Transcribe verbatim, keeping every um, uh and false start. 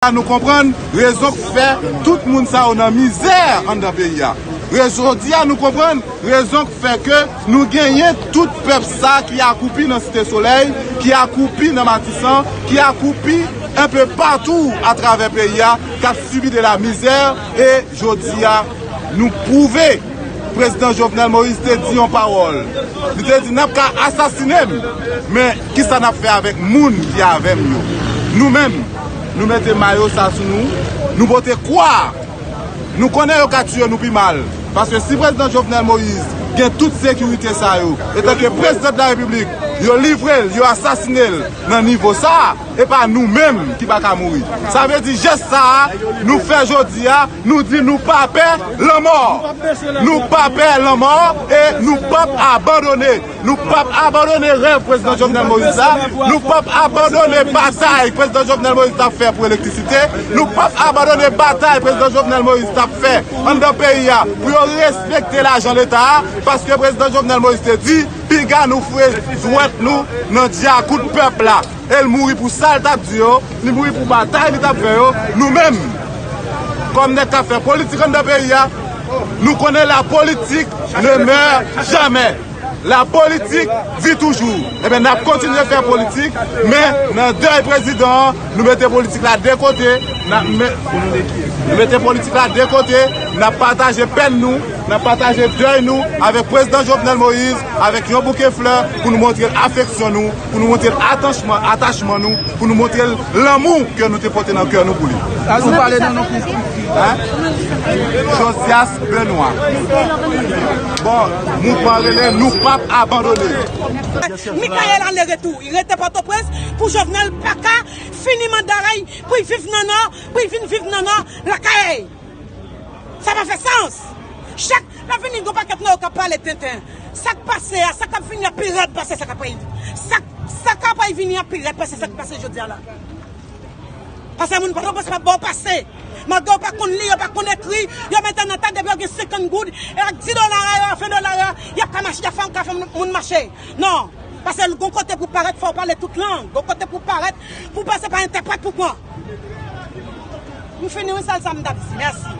a nou konprann rezon k fè tout moun sa yo nan mizè anndan peyi a. Jodi a nou konprann rezon k fè ke nou genyen tout pèp sa ki akoupi nan Site Solèy, ki akoupi nan Matisan, ki akoupi enpe patou atravè peyi a, k ap sibi de la mizè. E jodi a, nou pwouve Prezidan Jovenel Moïse te di yon pawòl. Li te di, "N ap ka asasine m, men kisa n ap fè avèk moun ki avè m yo?" Nou menm, nou mete mayo sa sou nou, nou pote kwa. Nou konnen yo ka tiye nou pi mal. Paske si Prezidan Jovenel Moïse gen tout sekirite sa yo, etanke Prezidan de la Repiblik, yo livre l, yo asasine l nan nivo sa a, e pa nou menm ki pa ka mouri. Sa vle di jès sa a nou fè jodi a, nou di nou pa pè lanmò. Nou pa pè lanmò e nou p ap abandone. Nou p ap abandone rèv Prezidan Jovenel Moïse la. Nou p ap abandone batay Prezidan Jovenel Moïse t ap fè pou elektrisite. Nou p ap abandone batay Prezidan Jovenel Moïse t ap fè anndan peyi a pou yo respekte lajan Leta a. Paske Prezidan Jovenel Moïse te di, piga nou fwe jwèt nou nan djakout pèp la. E l mouri pou sa l t ap di yo, li mouri pou batay li t ap fè yo. Nou menm, kòm nèg k ap fè politik anndan peyi a, nou konnen la politique ne meurt jamais. La politique vit toujours. Ebyen, n ap kontinye fè politik, men nan dèy prezidan an, nou mete politik la de kote, n ap me-, nou mete politik la de kote, n ap pataje pèn nou, n ap pataje dèy nou avèk Prezidan Jovenel Moïse, avèk yon bouke flè pou nou montre l afeksyon nou, pou nou montre l atachman, atachman nou, pou nou montre l lanmou ke nou te pote nan kè nou pou li. Sa nou pale nan non Kris. Hein? Josias Benoît. Bon, mouvman rele nou p ap abandone. Michael ale retou, li rete Pòtoprens pou Jovenel pa ka fini manda l, pou l viv nan Nò, pou l vin viv nan Nò, lakay. Sa pa fè sans. Chak lè vini, gon pakèt nan yo k ap pale tenten. Sa k pase a, sa k ap vini a pi rèd pase sa k ap pral, sa, sa k ap pral vini a pi rèd pase sa k pase jodi a la. Paske moun Pòtoprens p ap ba w pase. Malgre yo pa konn li, yo pa konn ekri, yo mete nan tèt depi yo gen senkant goud, e ak dis dola a yo, ven dola a, y ap ka mache, y ap fè, ka fè moun mache. Non. Paske gon kote pou parèt, fò w pale tout lang. Gon kote pou parèt, pou pase pa entèprèt pou pran. M fini, wi, sèl sa m t ap di. Mèsi.